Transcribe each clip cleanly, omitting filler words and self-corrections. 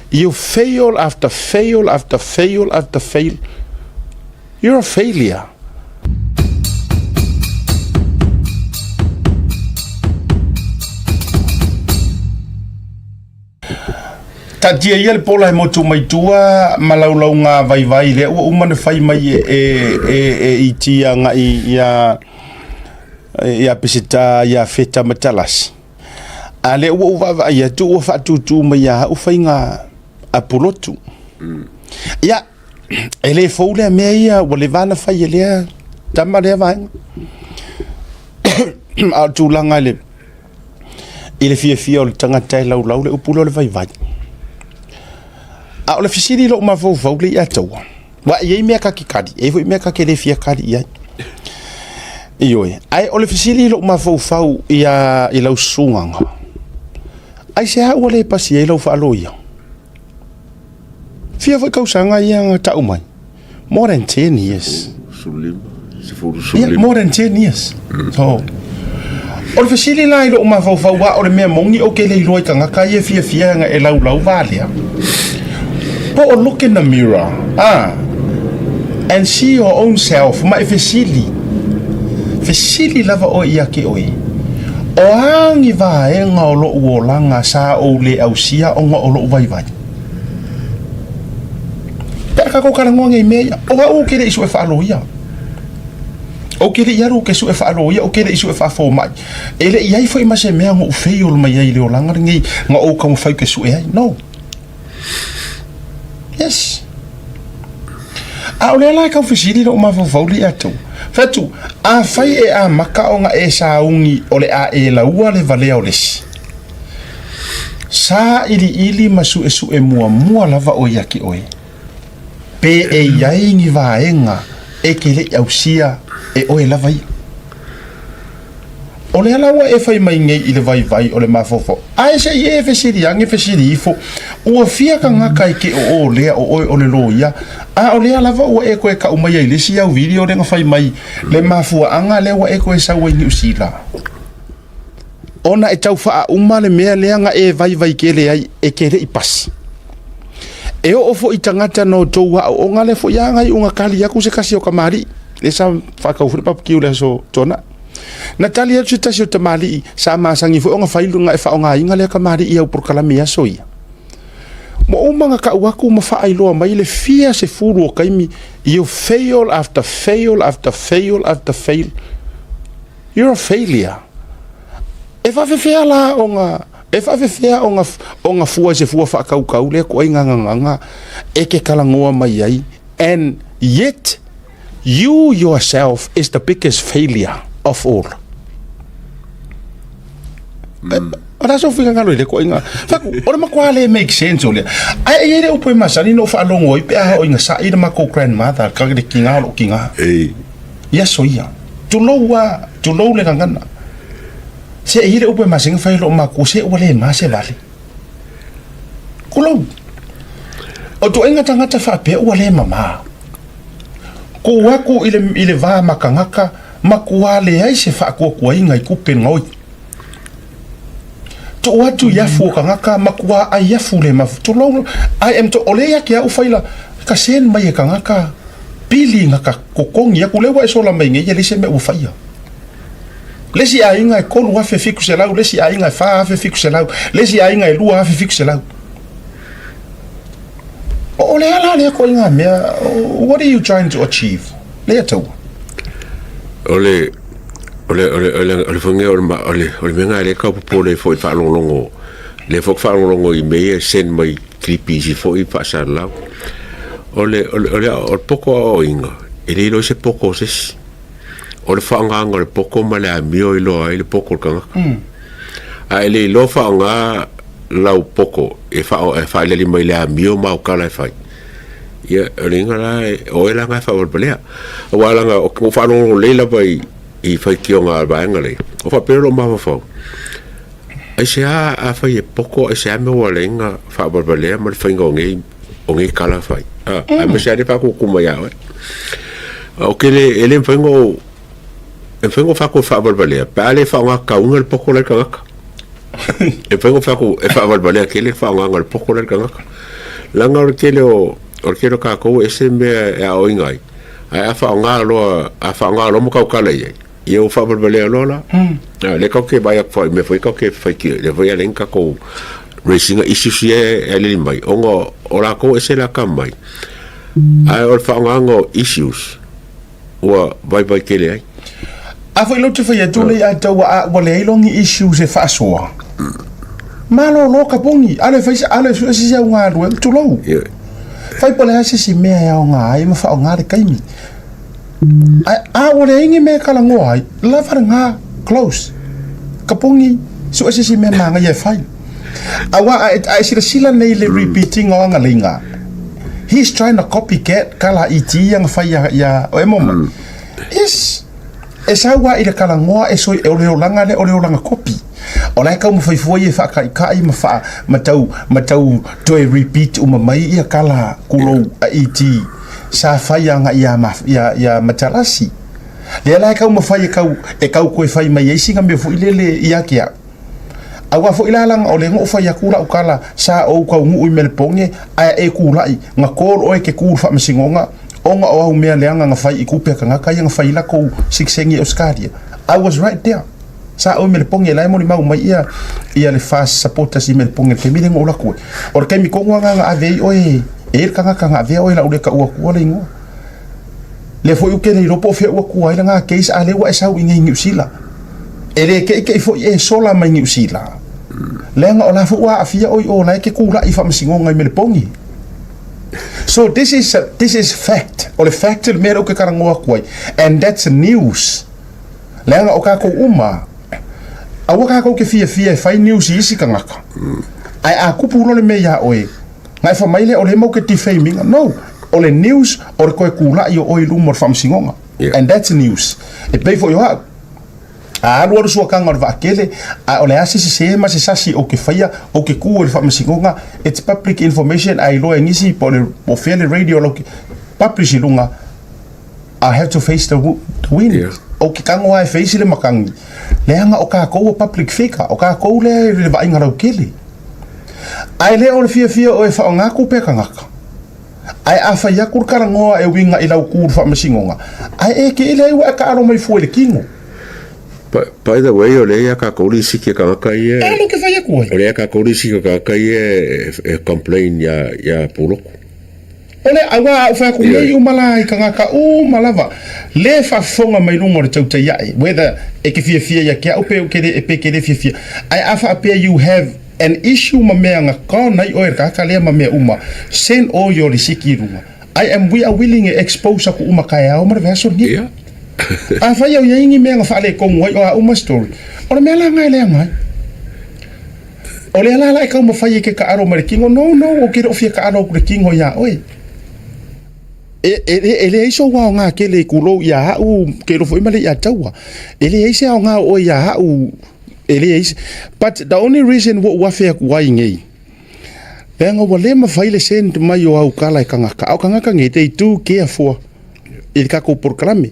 You fail after fail after fail after fail. You're a failure. Taatia ia le pola e motu mai tua ma laulauga vaivai lea ua uma ona fai mai e, e, e, e iti agai ia ia Peseta ia Feta ma Talasi. A lea ua ou vaavaai atu ua faatūtū mai ia au faiga a pulotu. Ia, e le fou lea mea ia, ua leva ona fai e lea tama lea vaega. A o le tulaga i le i le fiafia o le tagata e laulau le upu lea o le vaivai. A o le fesili i lou mafaufau lea ia te au, aua e i ai mea ta te kali, e i ai foi mea ta te le fia kali i ai. Ioe, ae o le fesili i lou mafaufau ia i lau susugaga, aisea ua le pasi ai lau faaloia? Fia foi tausaga ia na tau mai? More than 10 years. Yeah, more than 10 years. So, o le fesili la i lou mafaufau a o le mea moni ou te le iloa i tagata ia e fiafia ana e laulau valea. Po o look in the mirror, ah, and see your own self, ma e fesili. Fesili lava oe ia te oe. O a ni vaega o lou olaga sa ou le ausia ona o lou vaivai? Pe a tatou talanoa nei i mea ia, o au ou te le i sue faaloia. Ou te le i alu ou te sue faaloia, ou te le i sue faafomai. E le i ai foi ma se mea na ou fail mai ai i le olaga lenei na ou taumafai ou te sue ai. No. Yes. A o lea la e tau fesili lou mafaufau le ia te au. Fai atu, afai e amata ona e sauni o le a e laua le valea o le isi, Sailiili ma suesue muamua lava oe ia te oe, pe e i ai ni vaega e te le i ausia e oe lava ia. O lea la ua e fai mai nei i le vaivai o le mafaufau, ae se i e fesili ane fesili ifo, ua fia tagata e te o o lea o oe o le loia, a o lea lava ua e toe kau mai ai i le isi au video lea na fai mai le mafuaaga lea ua e toe sau ai i Niu Sila. Ona e tau faauma le mea lea na e vaivai tele ai e te le i pasi. E oo foi i tagata na outou aooga lea foi a na iuga tali atu se tasi o tamalii, lea sa faatau foi le barbecue i le aso Tuanai. Na tali atu se tasi o tamalii sa masani foi ona fai na e faaaogaina lea tamalii i au polokalame i aso ia. Ua uma ona tau atu ma faailoa mai le fia sefulu o taimi, you fail after fail after fail after fail. You're a failure. E faafefea la ona, e faafefea ona, ona fua i se fua faatautau lea koai ngagagaga e ke talanoa mai ai, and yet you yourself is the biggest failure of all. O le a sou finagalo i lea koaiga? Fai atu, o le matua le make sense o lea. Ae e i ai le upu e masani na ou faalogo ai pe a oo ina sa'i le matou grandmother, ka le tiga o lou tiga. I aso ia. Tulou a, tulou le gagana. Se e i ai le upu e masani ona fai e lou matua, se ua le ma se vale. Tulou. O ituaiga tagata faapea ua le mama. Tuu atu i le, i le va ma tagata, matua leai se faatuatuaina i tupe gaoi. Tuu atu i afu o tagata, matua ai afu le mafu. Tulou, I am to, o lea ia te au fai la, ka send mai e tagata, pili na ka totogi atu, lea ua e sola mai nei, e leai se mea ua faia. Le isi aiga e 3,700, le isi aiga e 4,700, le isi aiga e 2,700. O le a la lea koiga mea, what are you trying to achieve? Lea taua. O le o le o le o le o le fanga o le o le o le mea lena lea e tau popole ai foi i le faalogologo lea foi ou te faalogologo i mea ia e send mai clip isi foi faasalalau. O le o le o le o le poko aoaoina e le iloa ai se poko o se isi. O le faaaogaina o le poko ma le amio e iloa ai le poko o le tagata. A e le iloa faaaoga lau poko e faaaliali mai le amio ma au tala e fai, ia, o le uiga la, o oe la lena e faavalevalea. Aua leaga ua ou faalogologo lelei lava i faitioga a le vaega lea, o faapea lou mafaufau, aisea afai e poto, aisea mea ua ala ai ona faavalevalea ma le faiga o nei, o nei tala fai, aemaise lava lea e faakutu mai ia oe. Ou te le, e le mafai ona ou, e mafai ona ou fai atu e faavalevalea pe a le faaaoga tatauina le poto la i le tagata. E mafai ona fai atu e faavalevalea tele le faaaogaina o le poto lea e le tagata. Leaga o le tele o o le tele o tatou e ese mea e aoaoina ai, ae a faaaoga loa, a faaaoga loa ma tautala i ai, ia ua faavalevalea loa la. A lea tatou te vaai atu foi i mea foi tatou te faitio, lea foi e ala ai ona tatou raise ina issues ia e alili mai, ona o latou e ese le atamamai, ae o le faaaogaina o issues ua vaivai tele ai. A foi lou te fai atu lei a tau a ua leai loa ni issues e faasoa. Malolo ka pogi, alu e fai alu e sue se isi au galuega, tulou. Fai po o le a se isi mea e aoga ai ma faaaoga le taimi. Ae a ua leai ni mea e talanoa ai, lava lena, close. Ka pogi, sue se isi mea manaia e fai. Aua a e, a e silasila nei i le repeating o ana leiga, he's trying to copycat ka la ET ia na fai ia, ia o e mo mai. Yes, e sau lava i le talanoa e soi, o le olaga lea o le olaga kopi. O la e taumafai fua ia e faataitai ma faa, ma tau, ma tau toe repeat uma mai ia tala kulou a ET sa fai agai ia, ia, ia Matalasi. Lea la e taumafai e tau, e tau toe fai mai ai sina mea foi lele ia te au. Aua foi la laga o lea na ou fai atu lau tala sa ou taunuu i Melepone ae e tulai na call oe ke ku i le faamasinoga ona o au mea leaga na fai i tupe a tagata ia na fai ai latou sitiseni i Ausetalia. I was right there. Sa ou i Melepone la e molimau mai ia ia le FAS supporters i Melepone i le taimi lea na ou alu atu ai. O le taimi tonu lava na ave ai oe e i ai le tagata na avea oe o le a ou le taua atua le igoa. Lea foi ou te le iloa po o fea ua tua ai lena case a lea ua e sau i nei Niu Sila. E le keʻikeʻi foi e sola mai Niu Sila. Leaga o la foi ua aafia oi o la e ke kulaʻi i faamasinoga i Meleponi. So this is a, this is fact. O le fact le mea lea ou te talanoa atu ai. And that's news. Leaga o tatou uma, aua tatou te fiafia e fai news i isi tagata. Ae a tupu loa le mea iā oe, na e fai mai lea o lea matou te defame ina. No, o le news o le toe tulai o oe i luma o le faamasinoga. And that's news. E pei foi o au, a alualu suakaga o le vaatele, a o le a se sese ma se sasi ou te faia, ou te tu i le faamasinoga, it's public information, a iloa e nisi po o le, po o fea le radio lau te publish i luga, I have to face the wind. Yeah. O ke tago lava e face le makani, leaga o tatou o public figure, o tatou lea e le vaaiga lautele. Ae le o le fiafia o e faaaoga tupe a tagata. Ae a fai atu le talanoa e uiga i lau tu i le faamasinoga, ae e te leai ua e taalo mai fua i le tino. By the way, o lea ia tatou le isi ke tagata ia. E alo ke fai atu ai. O lea ia tatou le isi ke tagata ia e complain ia Puloku. O le aua a ou fai atu nei uma la i tagata uma lava le faafofoga mai luga o le tautai ae whether e te fiafia ia te au pe ke le pe ke le fiafia ae a faapea you have an issue ma mea na gone ai oe le tagata lea ma mea uma send all your lisiki i luga I am we are willing e expose aku uma kaeao ma le vaiaso lenei afai au i ai ni mea na faaletonu ai o a uma story o le mea la na e leaga ai. O lea la la e taumafai e ke taalo mai le tino, no, no, ou te le o fia taalo atu le tino iā oe. E, e, e leai sou aoga tele i kulou iā au, ke iloa foi ma le iā taua. E leai se aoga o oe iā au, e leai se... But the only reason ua ou afe atu ai nei, leaga ua le mafai le send mai o au tala e tagata, a o tagata nei, they do care for i le tatou polokalame.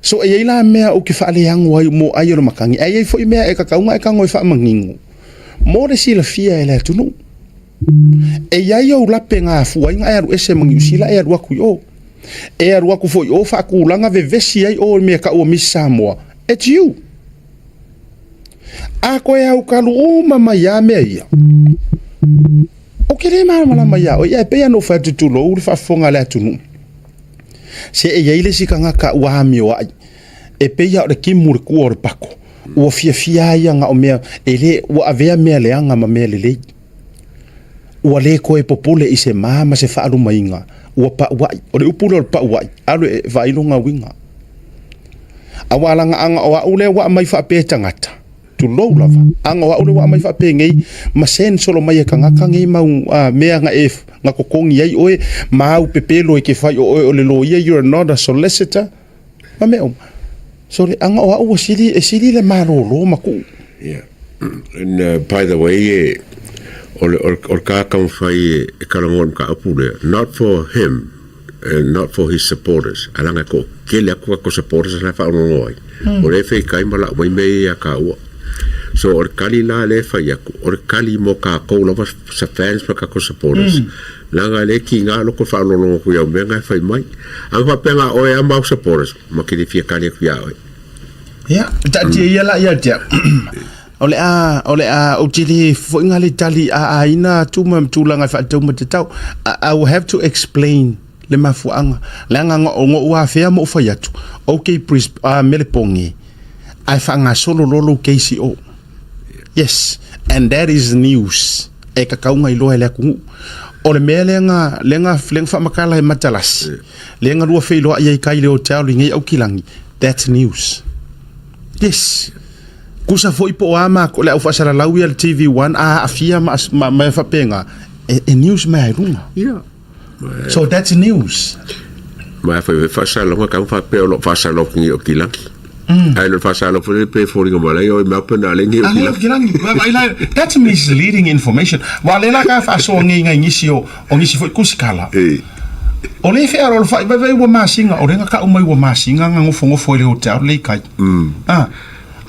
So e i ai la mea ou te faaleago ai mo ai o le makani, ae i ai foi mea e tatau ona e tago e faamanino mo le silafia e le atunuu. E i ai ou lape na afua ai ona e alu ese ma Niu Sila e alu atu i o. E alu atu foi i o faatulaga vevesi ai o i mea tau o Miss Samoa. It's you. A koe aukalu uma mai a mea ia. Ou te le malamalama iā oe, ae pei lava ona ou fai atu, tulou le faafofoga a le atunuu. Se e i ai le isi tagata ua amioai, e pei lava o le timu i le tua o le pako, ua fiafia lava ia na o mea, e le, ua avea mea leaga ma mea lelei. Ua le toe popole i se ma ma se faalumaina, ua pauai. O le upu lea o le pauai, alu e vaai lona uiga. Aua laga ana o au lea ua aumai faapea e tagata, tulou lava, ana o au lea ua aumai faapenei ma send solo mai e tagata nei mau mea na e na totogi ai oe ma au pepelo e te fai o oe o le loia, you are not a solicitor, ma mea uma. So le ana o au ua sili, e sili le malolo ma kuu. Yeah. And by the way, e, o le, o le, o le ka taumafai e talanoa i le mataupu lea, not for him, and not for his supporters, ae leaga e toatele atu tatou supporters la e faalogologo ai, o lea e feitai ma lau mai mea ia ia taua. So o le kali la lea e fai atu, o le kali mo tatou lava sa fans ma tatou supporters, leaga e le tiga loko le faalogologo atu i au mea na e fai mai. A na faapea na o oe lava ma au supporters, ma te le fia kali atu ia oe. Ia, taatia ia la ia te au. O le a, o le a, ou te le foi ngā le tali a aina atu ma tulaga e faatatau ma te tau. I will have to explain le mafuaaga. Leaga ngo'u afea ma ou fai atu, okay Bris, Melepoge, ae faagasolo loa lou case i o. Yes, and that is news e kakauga iloa e le atunuu. O le mea lea nga, lea nga, lea nga faamatala e Matalasi, lea nga lua feiloai ai kai le hotel i nei Aukilagi, that's news. Yes. Kusa foi po o a ma le au faasalalau ia le TV1 a aafia ma, ma, ma faapena, e, e news mai ai luga. Yeah. So that's news. Ma e fai faasalaga ka faapea o lo faasalaga ki o kilaki. Ai lo faasalaga foi pe foliga mai o mea pe na le ngi o kilaki. That's misleading information. Wa le la ka faasoa ngi ngai ngisi o o ngisi foi kusikala. O le fe aro fa vai vai ua masinga o lenga ka umai ua masinga nga ngofo ngofo ile hotel le kai. Ah.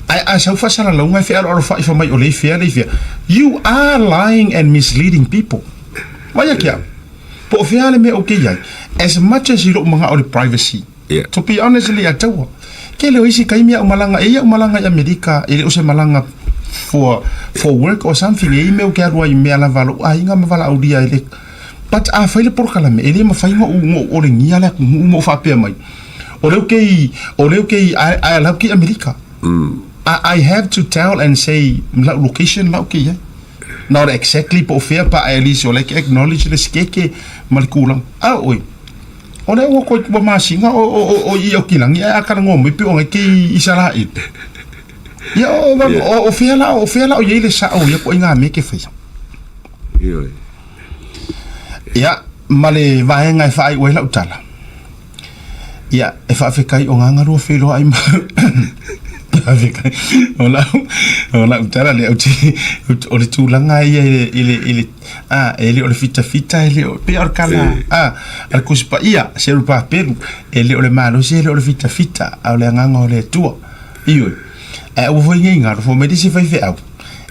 Ai a sau faasalaga fe aro aro fa ifa mai o le fea le fea. You are lying and misleading people. Vai a kia. Po o fea le mea o ke iai. As much as i lou manao le privacy. Yeah. To be honest le ataua. Ke le o isi kaimi au malanga e ia au malanga i Amerika e le o se malanga for work or something e i mea o ke alu ai i mea lava lou aiga ma valaaulia e le but a fai le polokalame e le mafai ona ou ona ou olegia le atunuu ma ou faapea mai o lea ou ke i o lea ou ke i ae ae lau ke i Amerika I, I have to tell and say lau location lau ke i ai Not exactly po o fea pa at least o like acknowledge le skeke ma le kūlanga. A oi, o lea ua koe ua masina o, o, o, o i o kilangi ae a kala ngō mai pe o ngai ke i Isarael. Ia o, o, o, o fea la, o fea la o iai le sao ia ko i ngā me ke whai. Ioe. Ia, ma le vaega e whaai ua i lau tala. Ia, e faafetai o ngā ngarua wheiloa ai ma faafetai. O lau, o lau tala lea, ou te, o le tulaga ia i le, i le, i le, a, e le o le fitafita, e le o, pei o le kala, a, a le Tusi Paia, se o le papelu, e le o le malosi, e le o le fitafita, a o le agaga o le Atua. Ioe. Ae aua foi nei galo, fai mai le isi faifeau,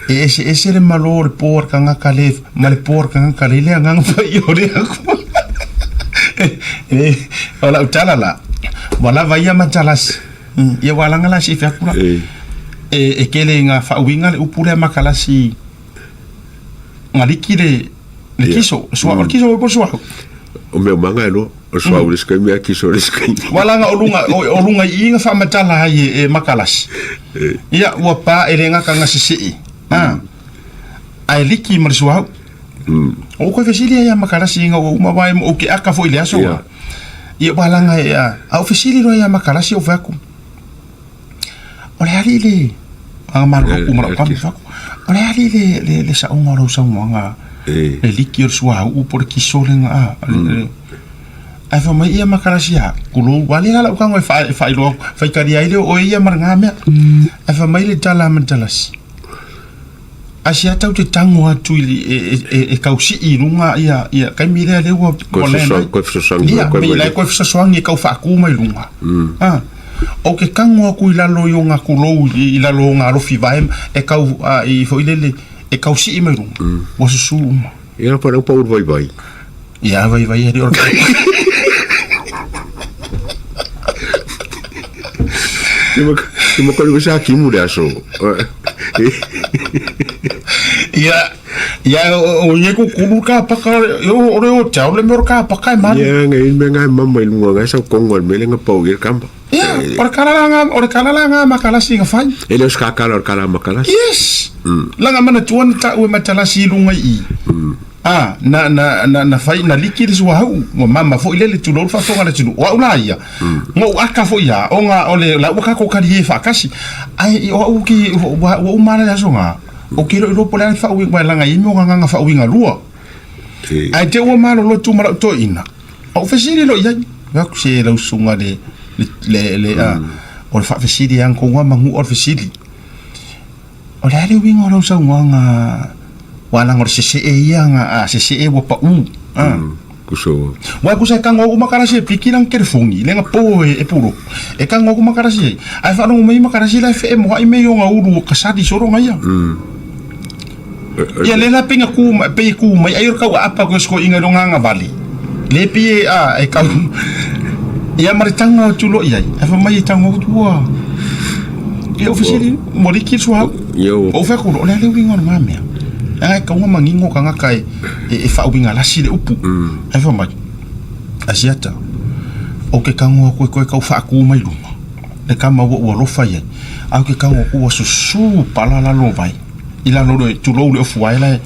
e eseese le malo o le pō a le tagata le, ma le pō a le tagata le le agaga paia o le Atua. E, o lau tala la, ua lava ia matalasi. Ia ua laga la se i atu la. E, e kele ngā whaauinga le upu lea makalasi ngā liki le, le kiso. Sua, o le kiso o po suahu. O mea manga e loa. O suahu le skai mea kiso le skai. Ua laga o lunga, o, o lunga i inga whaamatala ai e, e makalasi. Ia, ua pā e le ngaka ngā sisii. Ah. Ai liki ma le suahu. O koe fesili ai a makalasi inga ua uma wae mo o ke aka foi le aso. Ia. Ia ua laga e a, a o fesili loa ia makalasi o fai atu. O le ali le a malo ku ma lau kama fai atu. O le ali le le le saoga o lau saunoaga le liki o le suauu po o le kiso le a le Ae fai mai ia makalasi a kulou ua le la lau tago e faailoa faitalia ai lea o oe ia ma lena mea. Ae fai mai le tala a Matalasi, Asia tau te tango atu i e tau sii i luga ia ia taimi lea lea ua ua land ai. Koe fesoasoani Ia, koe me mai lai koe fesoasoani e tau faatu mai luga. Ah, o ke tango atu i lalo i o ngā kulou i lalo o ngā alofi vae e tau i foi lele e tau sii mai luga. Ua susu uma. Ia pa rau pa uru vaivai. Ia vaivai e o le Ke ma kore sa kimu le aso. Ia, ia o ia ku kulu ka paka o o le o tau le mea o ka paka e malu. Ia ngai me ngai mama i lunga ngai sa kongo al mele nga pau i kamba. Ia, o le kala la nga o le kala la nga makalasi nga fai. E le o ska kala o le kala makalasi. Yes. Langa mana tuan ta ue matalasi i lunga i. A, na, na, na, na fai, na liki le suahau, ua mama foi lele tulou le faafofoga a le atunuu. O au la ia, na ou aka foi ia, o nga, o le, la ua kako kali e faakasi. Ae, o au ki, ua, ua uma ala le aso nga, o ke loi lopo le ala faauiga, ua laga i ai mea o gagaga faauiga lua. Ae te ua malolo tu ma lau toeaina, ou fesili loa i ai, fai atu, se lau susuga le, le, le, le, a, o le faafesili lava na tou igoa manu o le fesili. O le a le uiga o lau saunoaga ua laga o le sesee ia na a sesee ua pau a. Kuso. Wa kusa e kango aku makarasi e piki lang telefongi lenga po e puro. E kango aku makarasi e. Ai whalongo mai makarasi la fe e moha i me yonga uru o kasari soro ngai ia. Ia le la pinga ku mai pe ku mai ai kau apa ko sko inga longa nga vali. Le pi a e kau. Ia mari tanga o tulo ia. E fa mai tanga o tua. Ia ofisiri mo riki sua. Yo. O fa ku le le winga nga mea. Ai kau nga mangingo ka nga kai e faauiga lasi le upu. Ae fai mai, Asiata, o ke kago aku e koe kau faakū mai luma, le kama ua ua alofa iai, a o ke kago aku ua susū pala lalo vai, i lalo le tulou le ofu ae lae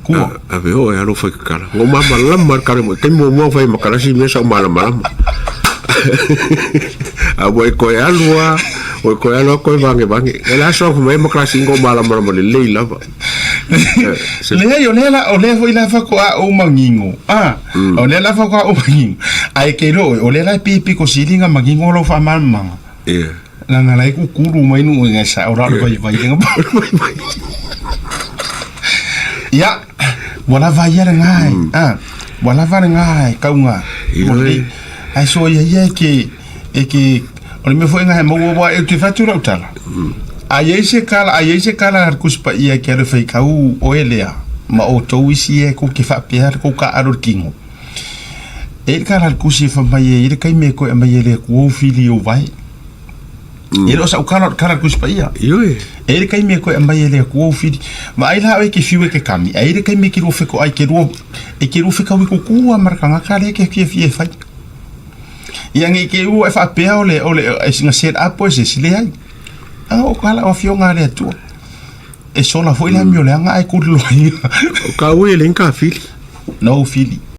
kua. Ave o e alofa i kakala. Ngo malamalama le kale mo. Taimi muamua fai makalasi mea sa o malamalama. A ua e koe alu a, ua e koe alu a koe vangevange. E le aso mai makalasi ngo malamalama lelei lava. Leai, o lea la, o lea foi la faatoa ou manino. Ah, o lea la faatoa ou manino. Ae ke iloa oe, o lea la e pipiko sili ga manino lou faamalamalamaga. Ia. Leaga la e kukulu mai nuu i ga sao la o le vaivaiga. Ia, ua lava ia lena e. Ah, ua lava lena e kauga. Ioe. Ae soia ia e ke, e ke, o le mea foi lena e maua aua ou te fai atu lau tala. A i ai se kala, a i ai se kala a le Tusi Paia e ke alu e faitau oe lea ma outou isi e kou te faapea le kou taaalo i le tino. E i le kala a le Tusi e fai mai e i le taimi e toe aumai e le Atua ou fili i ou vae. E le o sau kala o le kala a le Tusi Paia. Ioe. E i le taimi e toe aumai e le Atua ou fili. Vaai la oe e te fiu e te kami, a i le taimi e te lua fetoai, e te lua, e te lua fetaui kukū lava ma le tagata lea e te fiafia e fai. Ia nei te ua e faapea o le, o le, e sina set up o se isi, leai. A o kala o afioga a le Atua. E sola foi le amio leaga ae kuli loa ia. O ka ue le ka fili. No fili.